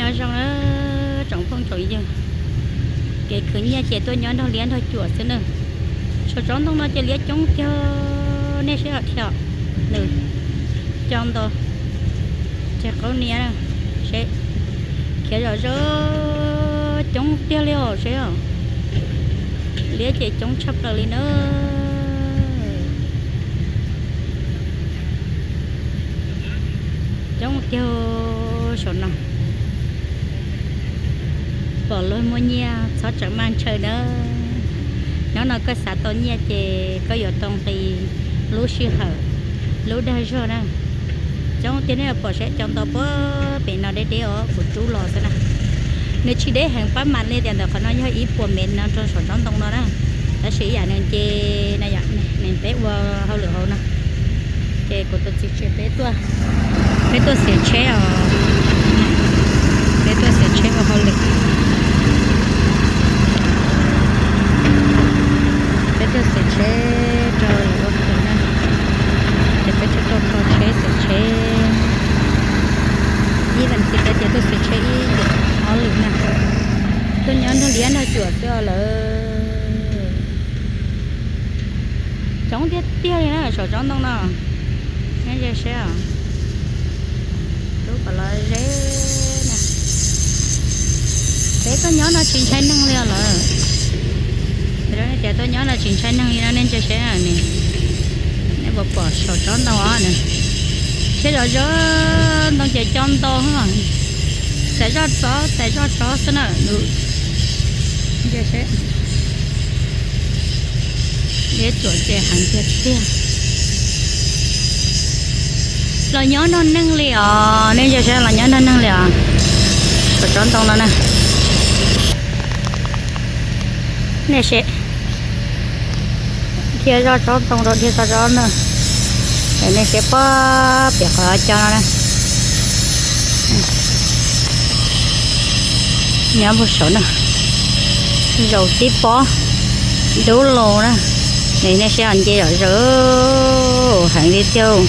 Nyob zoo na tsoom phooj tsoom ywg, kev khwv nyiaj ces tuaj nyob nrog liab nrog cuam xwb na. Saum tsob ntoo no ces liab coob tiag, nej saib os, dhia nws co nto, ces qaub niab seb, khiav zom zaws coob tiag li os seb os. Liab ces coob tshaj plaws li na. Coob tiag saum no. Pom luag muaj nyiaj txhob tseem maj ntshaw na. Nyob no koj xav tau nyiaj ces koj yuav tau nqis lub sij hawm, lub dag zog na. Coob tiag, nej pom seb, cov nto puag pem no deb deb os, kuv rub los xwb na. Nws tsis deb heev pab mas li tias ntawm qhov no yog ib puas mev no rau saum tsob ntoo no na. Tab sis ib yam nws nce no yom, nws peb ua hauj lwm hauv no. Ces kuv tus txiv tsev peb tuaj, peb tuaj xiav tsheb os. Peb tuaj xiav tsheb ua hauj lwm. Peb tuaj xiav tsheb rau lawv ua hauj lwm na. Ces peb tuaj kho tsheb xiav tsheb. Ib vas thiv peb ces tuaj xiav tsheb ib yam hauj lwm na. Tuaj nyob nrog liab nrog cuam xwb os lawm. Coob tiag tiag li na saum tsob ntoo no. Neb ze seb os. Lub kom los ze na. Peb tuaj nyob no tsis ntshai neeg li os lawm. Tias tuaj nyob no tsis ntshai neeg li no nej ntsia seb. Nej puas pom saum tsob ntoo os na. Thiab zom zaws ntoo ces co nto, xav zoj tsov xav zoj tsov xwb na. Ntsia seb. Liab cuam ces heev tiag tiag. Los nyob nrog neeg li os, nej ntsia seb, los nyob nrog neeg li os. Saum tsob ntoo no na. Nej seb. Dhia zoj tsob ntoo rau dhia tsob ntoo. Nej seb pob pem qhov cos no na. Nyob puag saud na. Zaum tib pob dub los na. Nej saib, nce zom zaws heev li thiab.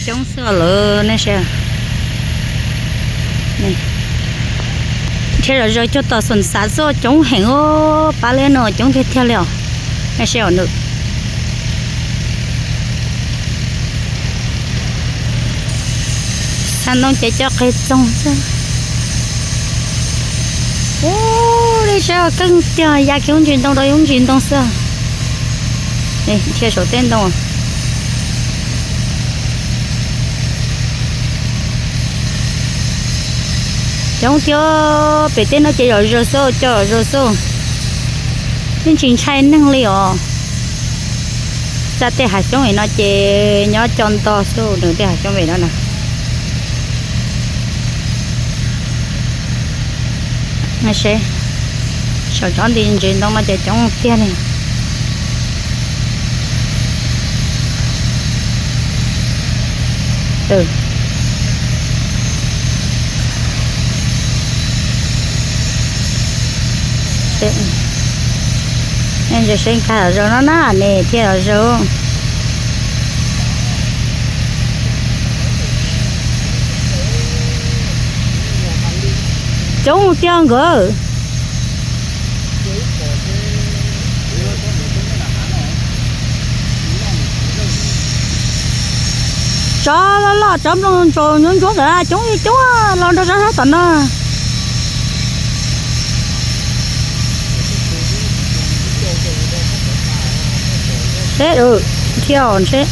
Coob xwb lawm nej saib. Thiab zom zaws cuag tom xoom xav xwb, coob heev os, pab liab no coob tiag tiag li os. Nej saib os. Xa ntoo ces coj qe txoog xwb. Ub, nej saib, keej tiag, ya kiag lub ntsis ntoo rau lub ntsis ntoo xwb. Dhia saum tej ntoo. Coob tiag, pem tej no ces zom zaws xwb, cov zom zaws xwb. Yeej tsis ntshai neeg li os. Txaj tej hav xyoob no ces nyob co nto xwb, nws tej hav xyoob pem no na. Saum tsob ntsis ntsis ntoo no ces coob tiag li. Ntsia seb nkag zom zaws no na, ne thiaj zom zaws. Coob tiag nkawd. Tsov loj loj, tsov nplooj ntsaus ntsuab ntsuab ntawd coob coob los nrog tsov tom no. Seb, thiab os seb.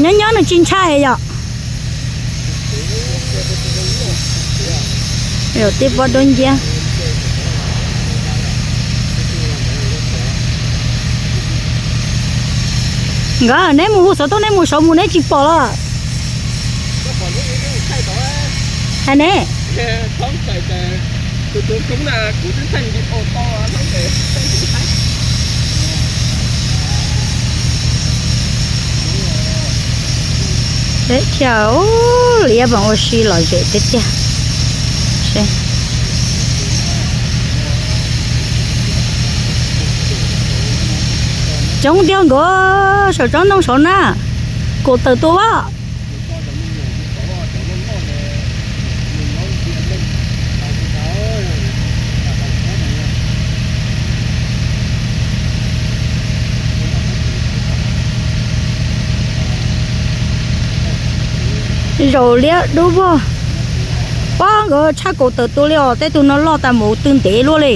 Nyob nyob nws tsis ntshai yom. Yog tib pob dub nciab. Nkawd, neb mus hu xov tooj, neb mus saud mus neb tsis pom los? Hais ne. Teb chaws, liab mas ua si lom zem tiag tiag. Seb. Coob tiag nkawd, saum tsob ntoo saud na, kaum tawm tus as. Zaum liab dub vog. Pob nkawd tshaj kaum tawm tus li os, tej tug no loj tas mus twb ntev luaj li.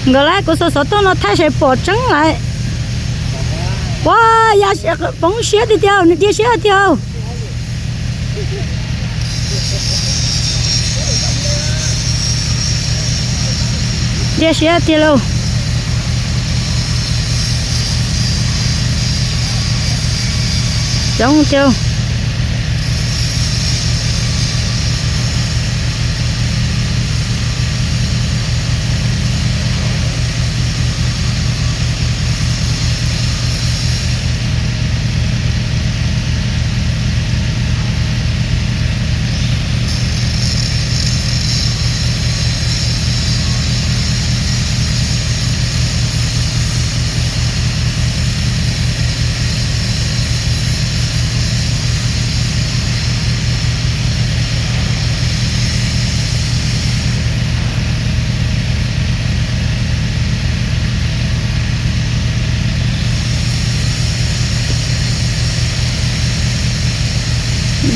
Nkawd lawv kuv xuas xov tooj no thaij saib pom tseeb lawm. Ua, ya poob siab tiag tiag, nws dhia siab tiag. Dhia siab tiag lauj. Coob tiag.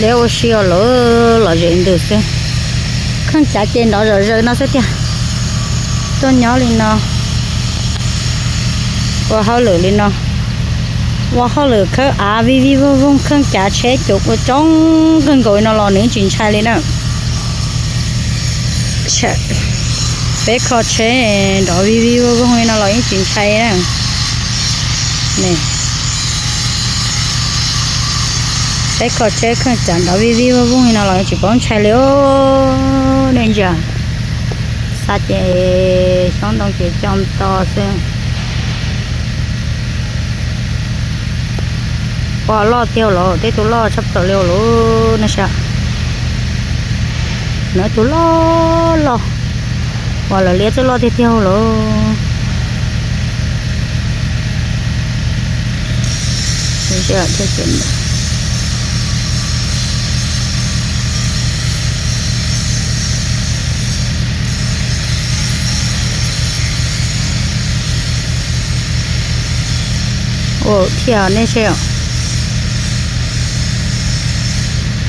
Liab ua si os lawm, lom zem ntws xwb. Kheej cav ces nrov zom zaws no xwb tiag. Tuaj nyob li no, ua hauj lwm li no, ua hauj lwm khawb av vij vij voog voog, kheej cav tsheb cuav ua coob kawg nkaus li no los nws yeej tsis ntshai li na. Peb kho tsheb nrov vij vij voog voog li no los yeej tsis ntshai na. Peb kho tsheb kheej cav nrov vij vij voog voog li no los yeej tsis paub ntshai li os nej ntsia. Xa ces xyoob ntoo ces co nto xwb. Ua loj tiag lauj, tej tug loj tshaj plaws li lauj, nej saib. Nws tus loj loj, ua lawv liab txawj loj tiag tiag lauj. Ua thiab nej saib os.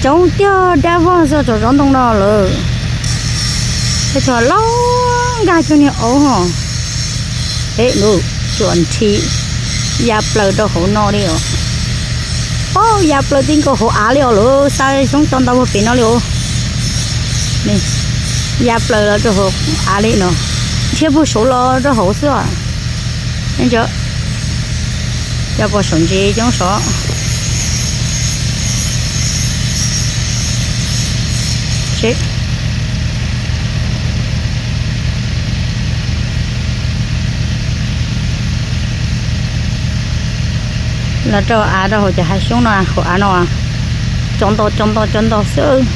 Coob tiag, dab vog xwb tsob ntoo no lawm. Tej tug loj nkag cuag niag auv hos. Peb nus cuam nthi ya plaws rau hauv no li os. Paub ya plaws ti nkaus hauv av li os, lawv xa xyoob co ntau puag pem no li os. Ya plaws los rau hauv av li no, nrhiav puag saud los rau hauv xwb os. Cov puag saum ntsis coob saud. Los rau av rau hauv cov hav xyoob no, hauv av no, co ntau co ntau co ntau xwb.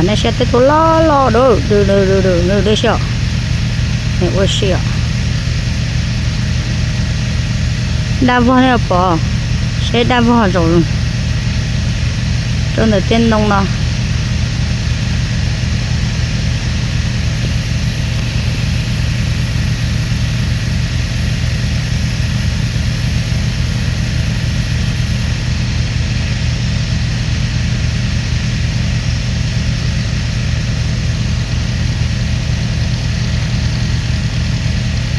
Nej saib tej tug loj loj dub dub dub dub, ua si os. Dab vog nej pom, seb dab vog zaum rau ntawm tej ntoo no.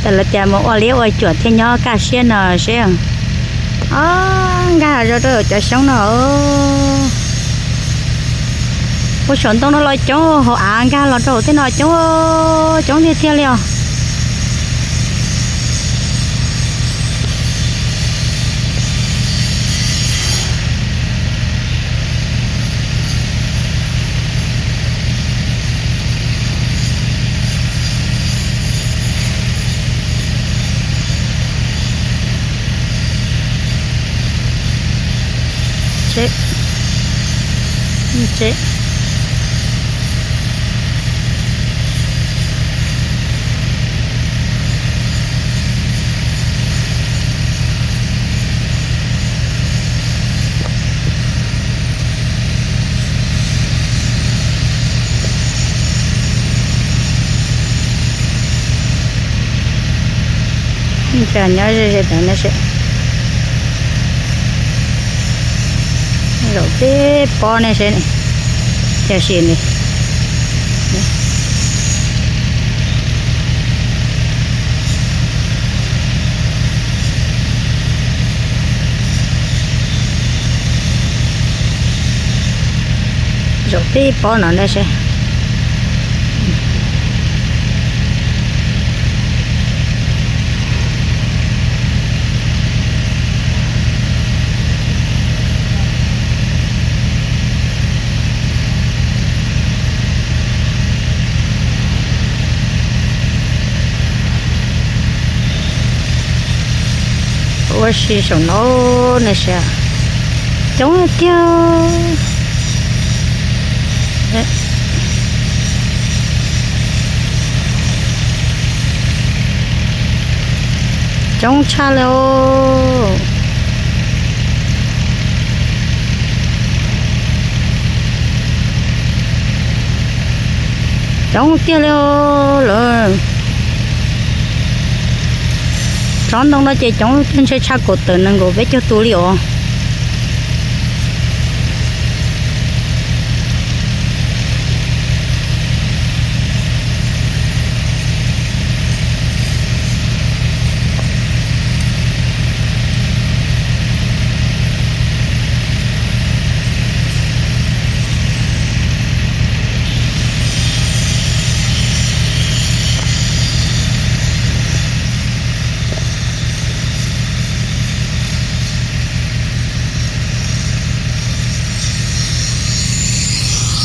Tam lawv cas mus ua liab ua cuam thiaj nyob kaj siab no seb. Ob, nkag zog rau cov xyoob no. Puag saum ntoo no los coob, hauv av nkag los rau hauv tej no coob, coob tiag tiag li os. Tsev. Nyob ze ze tod ne seb, zaum tib pob ne seb, tiam sis nws zaum tib pob no ne seb. Ua si saum no ne seb, coob tiag. Coob tshaj li os. Coob tiag li os lawm. Tsob ntoo no ces coob tiag, ntshe tshaj kaum tawm nees nkaum peb caug tus li os.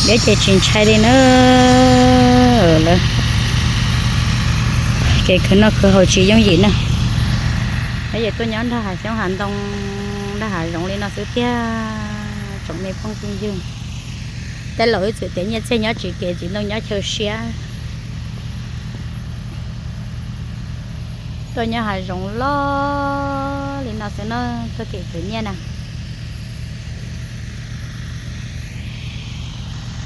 Peb ces tsis ntshai li na. Lawv kev khwv noj khwv haus tsis yooj yim na. Peb yuav tuaj nyob nrog hav xyoob hav ntoo, nrog hav zoov li no xwb tiag tsoom me phooj ywg. Tej laus ib txwm tias nyiaj txiag nyob tsis kev, txiv ntoo nyob chaw siab. Tuaj nyob hav zoov loj li no xwb na, tuaj kev khwv nyiaj na.